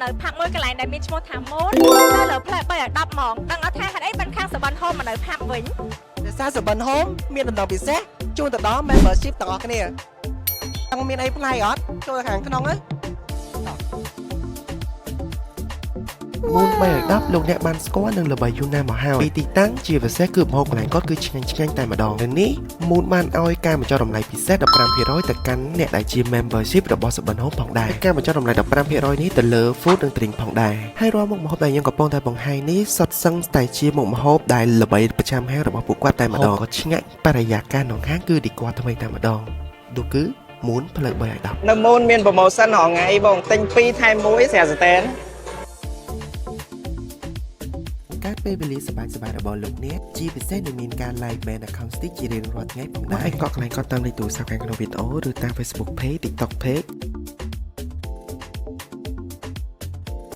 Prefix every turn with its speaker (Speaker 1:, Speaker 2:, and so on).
Speaker 1: នៅ pub មួយកន្លែងដែលមានឈ្មោះថា Moon នៅលើផ្លូវ3ឲ្យ10ហ្មងដឹងអត់ថាហេតុអីបានខាងសបិនហូមមកនៅ pub វិញ?
Speaker 2: ដោយសារសបិនហូមមានដំណងពិសេសជូនទៅដល់ membership ទាំងអស់គ្នាចង់មានអីប្លែកអត់ចូលទៅខាងក្នុងណា
Speaker 3: Moon 310លោកអ្នកបានស្គាល់នឹងល្បីយូរណាស់មកហើយពីទីតាំងជាពិសេសគឺម្ហូបកន្លែងគាត់គឺឆ្ងាញ់ឆ្ងាញ់តែម្ដងនៅនេះ Moon បានឲ្យការបញ្ចុះតម្លៃពិសេស15%ទៅកាន់អ្នកដែលជា membership របស់សបិនហូមផងដែរការបញ្ចុះតម្លៃ15%នេះទៅលើ food និង drink ផងដែរហើយរាល់មុខម្ហូបដែលយើងកំពុងតែបង្ហាញនេះសុទ្ធសឹងតែជាមុខម្ហូបដែលល្បីប្រចាំហាងរបស់ពួកគាត់តែម្ដងក៏ឆ្ងាញ់បរិយាកាសក្នុងហាងគឺឌីគ័រថ្មីតែម្ដងនោះគឺ Moon ផ្លូវ3ឲ្យ10
Speaker 2: នៅ Moon មាន promotion រាល់ថ្ងៃបងទិញ2ថែម1ស្រាសតែន
Speaker 3: កើតពេលវេលាសប្បាយៗរបស់លោកអ្នកជាពិសេសនឹងមានការ live band acoustic ជារៀងរាល់ថ្ងៃផងដែរឯងកក់កន្លែងកត់តាមលេខទូរស័ព្ទខាងក្នុងវីដេអូឬតាម Facebook Page, TikTok Page.